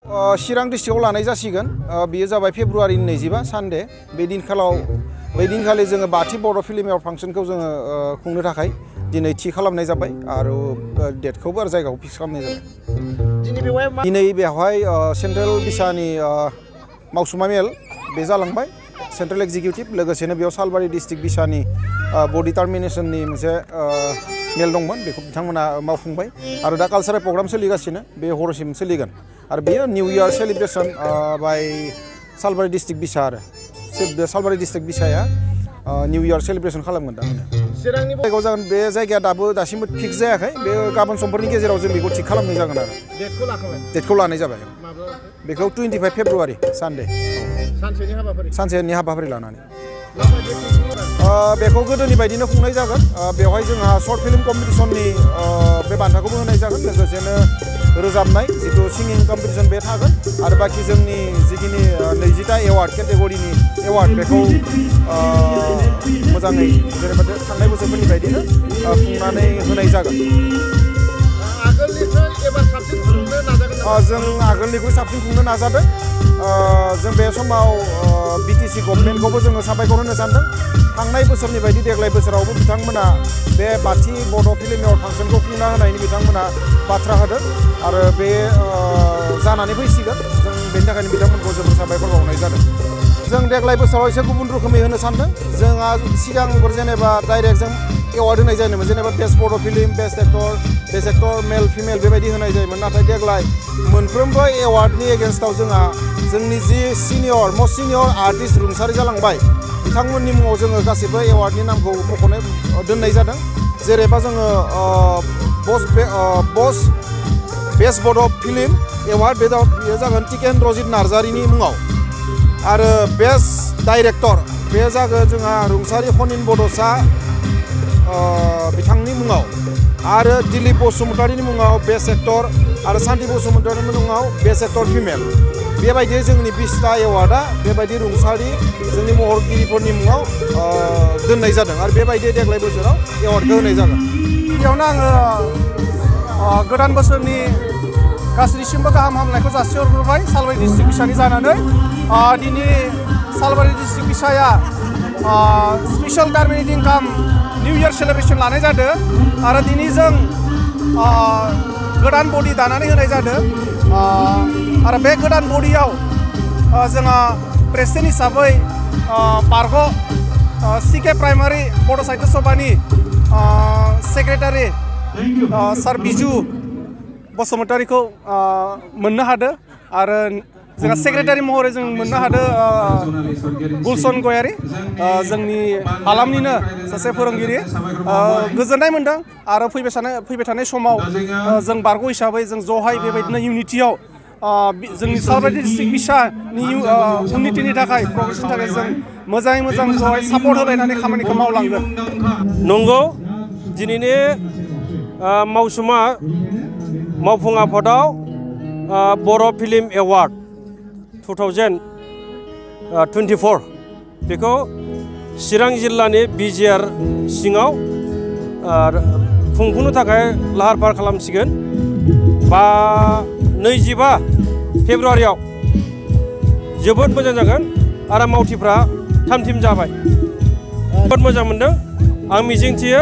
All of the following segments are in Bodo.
चिरां डिस्ट्रिक्टआव लानाय जासिगोन बेयो जाबाय फेब्रुवारि 25 सानडे बे दिनखालि जोङो बाथि बर' फिल्म एवार्ड फांसनखौ जोङो खुंनो थाखाय दिनै थि खालामनाय जाबाय आरो डेटखौबो आरो जायगाखौ फिक्स खालामनाय जाबाय। दिनै बेवहाय सेन्ट्रेल बिसानि मावसुमा मेल बे जालांबाय सेन्ट्रेल एक्जिकिउटिभ लोगोसेनो बेयाव सालबारि डिस्ट्रिक्ट बिसानि बडि टार्मिनेसननि मोनसे मेल दंमोन बेखौ बिथांमोना मावफुंबाय आरो दा कालचारेल प्रग्राम सोलिगासिनो बे हरसिम सोलिगोन आरो बेयो निउ इयार सेलिब्रेसन बाय सालबारि डिस्ट्रिक्ट बिसा आरो बे सालबारि डिस्ट्रिक्ट बिसाया निउ इयार सेलिब्रेसन खालामगोन दा चिरांनि जायगायाव जागोन बे जायगाया दासिमबो फिक्स जायाखै बे गाबोन समफोरनि गेजेराव जों बेखौ थिग खालामनाय जागोन आरो डेटखौ लानाय जाबाय बेखौ 25 फेब्रुवारि सानडे सानसेनि हाबाफारि लानानै बेखौ गोदोनि बायदिनो खुंनाय जागोन बेवहाय जोंहा शर्ट फिल्म कम्पिटिशननि बे बान्थाखौबो होनाय जागोन लोगोसेनो रोजाबनाय जिथु सिंगिं कम्पिटिशन बे थागोन आरो बाखि जोंनि जिखिनि 20टा एवार्ड केटेगरिनि एवार्ड बेखौ मोजाङै जेनेबा थांनाय बोसोरफोरनि बायदिनो खुंनानै होनाय जागोन। जों आगोलनिख्रुइ साबसिन खुंनो नाजादों जों बे समाव बिटिसि गभर्नमेन्टखौबो जोङो साबायखर होनो सानदों थांनाय बोसोरनि बायदि देग्लाय बोसोरावबो बिथांमोना बे बाथि बड' फिल्म एवार्ड फांसनखौ खुंना होनायनि बिथांमोना बाथ्रा होदों आरो बे जानानै फैसिगोन जों बेनि थाखायनो बिथांमोनखौ जोबोर साबायखर बावनाय जादों। जों देग्लाय बोसोराव एसे गुबुन रोखोमै होनो सानदों जोंहा सिगांफोर जेनेबा डाइरेक्ट जों एवार्ड होनाय जायोमोन जेनेबा बेस्ट बड' film best actor male female बेबायदि होनाय जायोमोन नाथाय देग्लाय मोनफ्रोमबो एवार्डनि एगेन्स्टआव जोंहा जोंनि जि मस्ट सिनियर आर्टिस्ट रुंसारि जालांबाय बिथांमोननि मुङाव जोङो गासैबो एवार्डनि नामखौ मख'नाय दोननाय जादों जेरैबा जोङो बेस्ट बड' फिल्म एवार्ड बेयो जागोन टिकेन्द्रजित नार्जारिनि मुङाव आरो बेस्ट डाइरेक्टर बे जागोन जोंहा रुंसारि खनिन बड'सा बिथांनि मुङाव आरो दिलीप बसुमतारिनि मुङाव बेस्ट एक्टर आरो सान्ति बसुमतारिनि मुङाव बेस्ट एक्टर फिमेल बेबायदि जोंनि 20टा एवार्डआ बेबायदि रुंसारि जोंनि महरगिरिफोरनि मुङाव दोननाय जादों आरो बेबायदि देग्लाय बोसोराव एवार्डखौ होनाय जागोन। गिबियावनो आङो गोदान बोसोरनि गासैनिसिमबो गाहाम हामलायनायखौ जासिहरग्रोबाय सालबारि डिस्ट्रिक्ट बिसानि जानानै दिनै सालबारि डिस्ट्रिक्ट बिसाया स्पेशल टार्मिनेटिं काम निउ इयार सेलिब्रेसन लानाय जादों आरो दिनै जों गोदान बडि दानानै होनाय जादों आरो बे गोदान बडियाव जोंहा प्रेसिडेन्ट हिसाबै पार्ग सिके प्राइमारि बड' साहित्य सभानि सेक्रेटारि सार बिजु बसुमतारिखौ मोननो हादों आरो जोंहा सेक्रेटारि महरै जों मोननो हादों गुलसन गयारि जोंनि हालामनिनो सासे फोरोंगिरि गोजोननाय मोनदों आरो फैबाय थानाय समाव जों बारग' हिसाबै जों जहाय बेबायदिनो इउनिटियाव जोंनि सालबारि डिस्ट्रिक्ट बिसानि उन्नतिनि थाखाय प्रग्रेसनि थाखाय जों मोजाङै मोजां जहाय सापर्ट होलायनानै खामानिखौ मावलांगोन। नंगौ दिनैनि मावसुमा मावफुं आफादाव बर' फिल्म एवार्ड 2024 बेखौ चिरां जिल्लानि बिजिआर सिङाव खुंफुंनो थाखाय लाहार फाहार खालामसिगोन 25 फेब्रुवारियाव जोबोद मोजां जागोन आरो मावथिफ्रा थाम-थिम जाबाय जोबोद मोजां मोनदों आं मिजिंथियो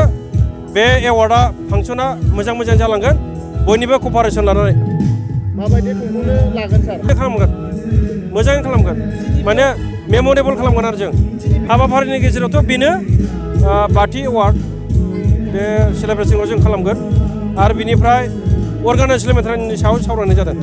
बे एवार्डआ फांसना मोजां जालांगोन बयनिबो कपारेसन लानानै माबायदि खुंफुंनो लागोन सार खालामगोन मोजाङै खालामगोन माने मेम'रेबल खालामगोन आरो जों हाबाफारिनि गेजेरावथ' बेनो बाथि एवार्ड बे सेलेब्रेसनखौ जों खालामगोन आरो बिनिफ्राय अर्गानाइजेसन मेटारनि सायाव सावरायनाय जादों।